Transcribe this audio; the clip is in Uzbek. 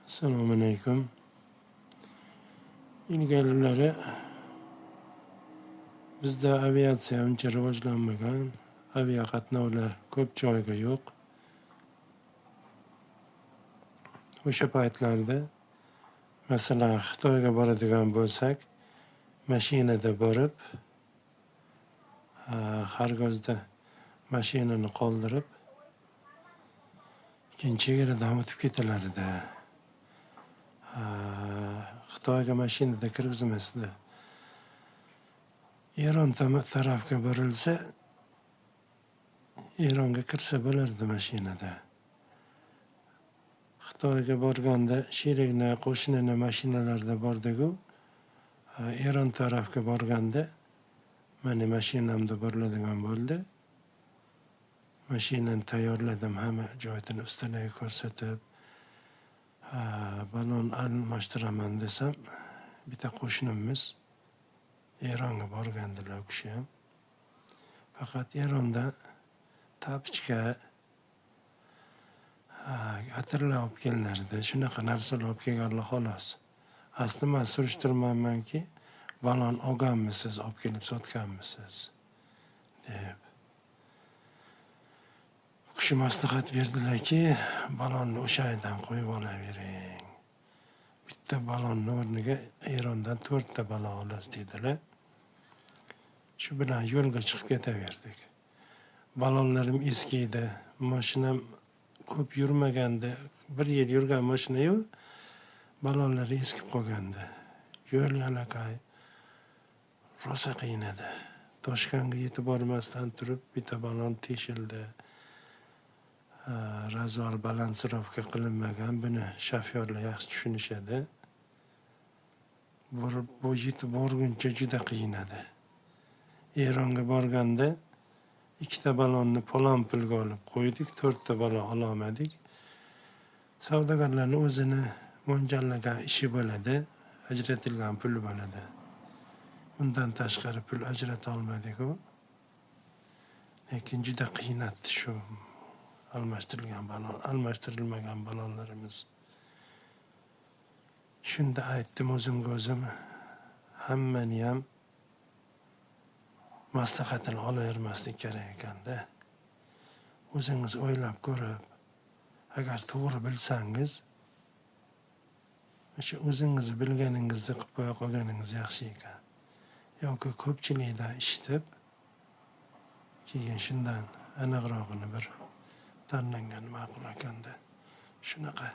Assalomu alaykum. Ilgarilari bizda aviatsiya uncha rivojlanmagan, aviaqatnovlar ko'p joyga yo'q. O'sha paytlarda, masalan, Xitoyga boradigan bo'lsak, mashinada borib, Xargozda mashinani qoldirib, keyin chegaradan o'tib ketilardi. Xitoyga mashinada kirgizmasdi. Eron tarafga burilsa, Eronga kirsa bo'lardi mashinada. Xitoyga borganda sherigini, qo'shnini mashinalarda bordiku, Eron tarafga borganda mani mashinamda boriladigan bo'ldi. Mashinani tayyorladim, hamma joyini ustalarga ko'rsatib, balon almashtiraman desam, bitta qo'shnimiz Eronga borgandilar u kishi ham. Faqat Eronda tapichka, atirlar olib kelinardi. Shunaqa narsalar olib kelganlar xolos. Asli man surishtirmanmanki, balon olganmisiz, olib kelib sotganmisiz deb. U kishi maslahat berdilarki, balonni o'sha yerdan qo'yib olavering. Bitta balonni o'rniga Erondan 4 ta balon olasiz dedilar. Shu bilan yo'lga chiqib ketaverdik. Balonlarim eski edi, mashinam ko'p yurmagandi. Bir yil yurgan mashina-yu, balonlari eskib qolgandi. Yo'l yalakay, rosa qiyin edi. Toshkentga yetib bormasdan turib bitta balon teshildi. Razval balansirovka qilinmagan, buni shofyorlar yaxshi tushunishadi. Borib, bu yetib borguncha juda qiyin edi. Eronga borganda 2 ta balonni falon pulga olib qo'ydik, 4 ta balon ololmadik. Savdogarlarning o'zini mo'ljallagan ishi bo'ladi, ajratilgan pul bo'ladi. Undan tashqari pul ajrata olmadik-u. Lekin juda qiynatdi shu almashtirilgan balon, almashtirilmagan balonlarimiz. Shunda aytdim o'zimga o'zim, hammani ham maslahatini olavermaslik kerak ekanda. O'zingiz o'ylab ko'rib, agar to'g'ri bilsangiz, o'sha o'zingiz bilganingizni qilib qo'ya qolganingiz yaxshi ekan. Yoki ko'pchilikdan eshitib, keyin shundan aniqrog'ini bir tanlangan ma'qul ekanda. Shunaqa.